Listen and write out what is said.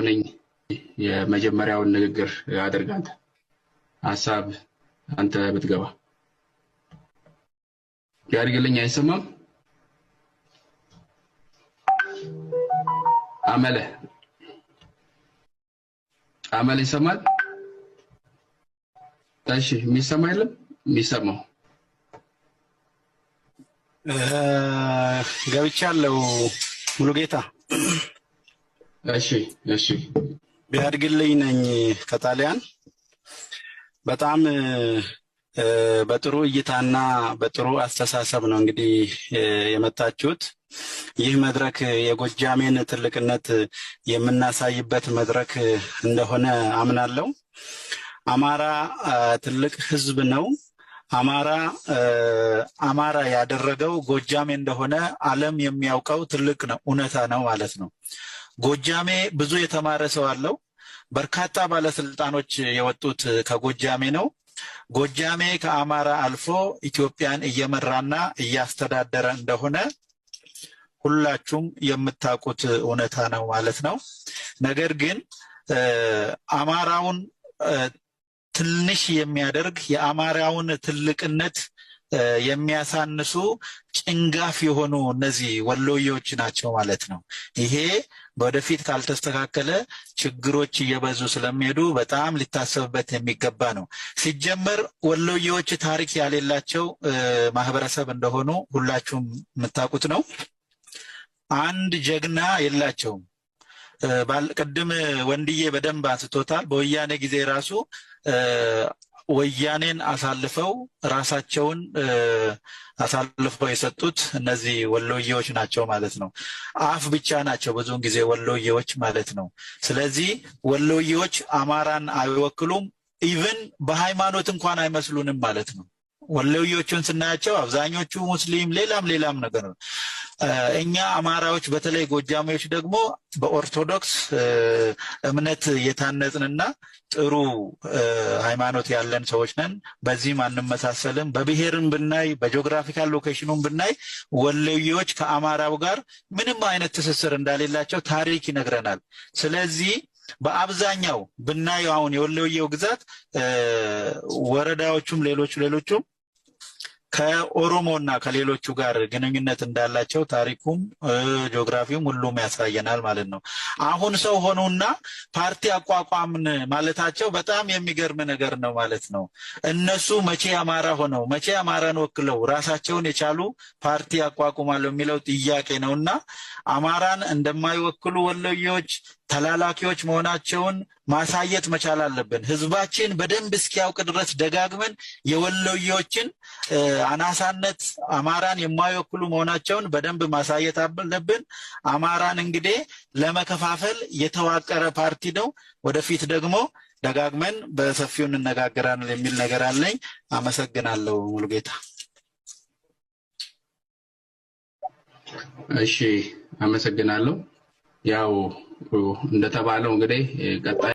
ቢሆነኝ የመጀመሪያውን ንግግር አድርግ። አንተ ሐሳብ አንተ ብትገባ ያድርግልኝ። አይሰማም? አመለ አመለ ይሰማል? እሺ የሚሰማ የለም? የሚሰማው ገብቻለሁ ሙሉጌታ። እሺ እሺ ቢያድግልኝ ነኝ ከጣሊያን። በጣም በጥሩ እይታና በጥሩ አስተሳሰብ ነው እንግዲህ የመጣችሁት። ይህ መድረክ የጎጃሜን ትልቅነት የምናሳይበት መድረክ እንደሆነ አምናለሁ። አማራ ትልቅ ህዝብ ነው። አማራ አማራ ያደረገው ጎጃሜ እንደሆነ ዓለም የሚያውቀው ትልቅ ነው፣ እውነታ ነው ማለት ነው። ጎጃሜ ብዙ የተማረ ሰው አለው። በርካታ ባለስልጣኖች የወጡት ከጎጃሜ ነው። ጎጃሜ ከአማራ አልፎ ኢትዮጵያን እየመራና እያስተዳደረ እንደሆነ ሁላችሁም የምታውቁት እውነታ ነው ማለት ነው። ነገር ግን አማራውን ትንሽ የሚያደርግ የአማራውን ትልቅነት የሚያሳንሱ ጭንጋፍ የሆኑ እነዚህ ወሎዬዎች ናቸው ማለት ነው። ይሄ ወደፊት ካልተስተካከለ ችግሮች እየበዙ ስለሚሄዱ በጣም ሊታሰብበት የሚገባ ነው። ሲጀመር ወሎዬዎች ታሪክ ያሌላቸው ማህበረሰብ እንደሆኑ ሁላችሁም የምታውቁት ነው። አንድ ጀግና የላቸውም። ቅድም ወንድዬ በደንብ አንስቶታል። በወያኔ ጊዜ ራሱ ወያኔን አሳልፈው ራሳቸውን አሳልፈው የሰጡት እነዚህ ወሎዬዎች ናቸው ማለት ነው። አፍ ብቻ ናቸው ብዙውን ጊዜ ወሎዬዎች ማለት ነው። ስለዚህ ወሎዬዎች አማራን አይወክሉም። even በሃይማኖት እንኳን አይመስሉንም ማለት ነው። ወሎዬዎቹን ስናያቸው አብዛኞቹ ሙስሊም፣ ሌላም ሌላም ነገር ነው። እኛ አማራዎች በተለይ ጎጃሜዎች ደግሞ በኦርቶዶክስ እምነት የታነጽንና ጥሩ ሃይማኖት ያለን ሰዎች ነን። በዚህም አንመሳሰልም። በብሔርም ብናይ በ geographical location ኑም ብናይ ወሎዬዎች ከአማራው ጋር ምንም አይነት ትስስር እንደሌላቸው ታሪክ ይነግረናል። ስለዚህ በአብዛኛው ብናየው አሁን የወሎዬው ግዛት ወረዳዎቹም ሌሎቹም ከኦሮሞና ከሌሎቹ ጋር ግንኙነት እንዳላቸው ታሪኩም ጂኦግራፊውም ሁሉም ያሳየናል ማለት ነው። አሁን ሰው ሆኑና ፓርቲ አቋቋምን ማለታቸው በጣም የሚገርም ነገር ነው ማለት ነው። እነሱ መቼ አማራ ሆነው መቼ አማራን ወክለው ራሳቸውን የቻሉ ፓርቲ አቋቁማለሁ የሚለው ጥያቄ ነውና አማራን እንደማይወክሉ ወሎዬዎች ተላላኪዎች መሆናቸውን ማሳየት መቻል አለብን። ህዝባችን በደንብ እስኪያውቅ ድረስ ደጋግመን የወሎዬዎችን አናሳነት አማራን የማይወክሉ መሆናቸውን በደንብ ማሳየት አለብን። አማራን እንግዲህ ለመከፋፈል የተዋቀረ ፓርቲ ነው። ወደፊት ደግሞ ደጋግመን በሰፊው እንነጋገራለን የሚል ነገር አለኝ። አመሰግናለሁ ሙሉጌታ። እሺ አመሰግናለሁ። ያው እንደተባለው እንግዲህ ቀጣይ